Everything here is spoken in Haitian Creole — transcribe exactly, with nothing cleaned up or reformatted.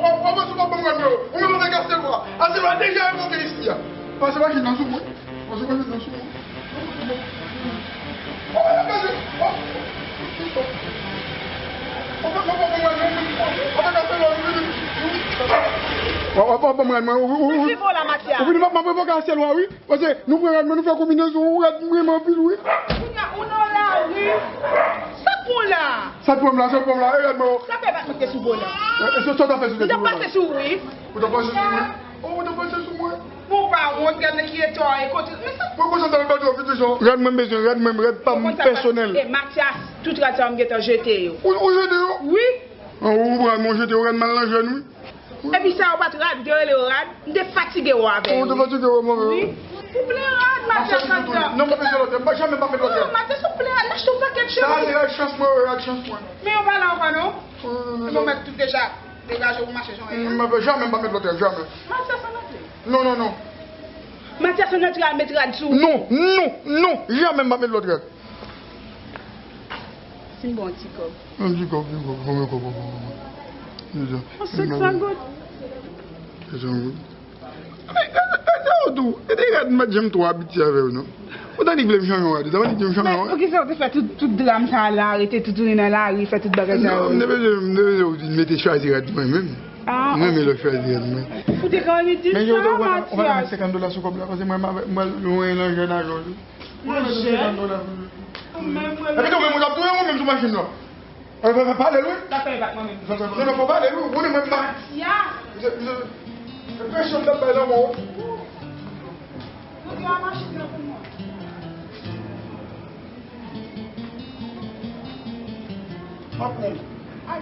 W ap pase w ap ban m rad mwen yo. Ou menm w ap kase lwa. Aselwa deja remonte isi a. Pase machin nan sou mwen. Pase machin nan sou mwen. W ap ban m rad mwen. Ou vini m ap revoke Aselwa wi. Paske nou pran rad mwen, nou fè konbinezon, ou rad mwen anpil wi. Kounye a, ou nan lari. Sa k pran w la? Sa k pran m la, sa k pran m la, e rad mwen yo. Sa fè bat mwen te sou volan? E, e, sa, sa w ta fè sou te sou volan? M t ap pase sou ou wi. Ou t ap pase sou mwen? O, ou t ap pase sou mwen? Bon, ou pa wont, gad nan ki eta w ye, kote, men sa. Mwen konn sa m t ap bat ou, vit jan. Rad mwen m bezwen, rad mwen, rad pa m pèsonèl. E Matyas, tout rad sa yo m gentan jete yo. Ou, ou jete yo? Wi. An, ou pran mwen jete yo, rad mal nan jèn wi. Epi sa yo pa t rad, m te rele yo rad, m te fatige wè avè yo. Ou te fatige wè mwen? Wi. Ou plen rad, Matyas, anndan. Non, m pa bezwen lòt rad, m pa janm pa met lòt rad. Non, Matyas, ou plen rad, m achte yon pakèt chemiz. Sa se rad chans mwen, rad chans mwen. Men yo pa la ankò non. Ebyen ou mèt tout deja degaje pou mache jan w ye. M pa janm pa met lòt rad, janm. Matyas, ann antre. Non, non, non. Matyas, ann antre al met rad sou ou. Non, non, non, janm pa met lòt rad. Si m ba w yon ti kòb. Yon ti kòb, ti kòb, konbyen kòb, konbyen kòb? Deja. Yon senk san goud. Senk san goud. Men, gade, gade sa yo tou. E de rad m pa t janm twò abitye avè yo, non. Ou tande ki vle m chanje yon rad, ou tande ki vle m chanje yon rad. Men poukisa w te fè tout, tout dram sa a la, rete tout jounen nan lari, fè tout bagay sa yo? Non, m te bezwen, m te bezwen ou di mete chwazi rad mwen menm. Ah, m renmen lè w chwazi rad mwen. Ou te ka annik di sa, Matyas. Men yo, ou pa ka met senkant dola sou kòb la, paske mwen, mwen, mwen lwen nan jèn ajan tou. Nan jèn? Epi tou, menm ou t ap touye mwen menm sou machin nan. E, e, e, pale l wi. Sa fè bat mwen menm. Non, non, fò pale l wi. Ou konnen mwen pa. Matyas! Presyon m t ap bay nan mwen. Ou gen machin nan pou mwen. M ap pran. Ay.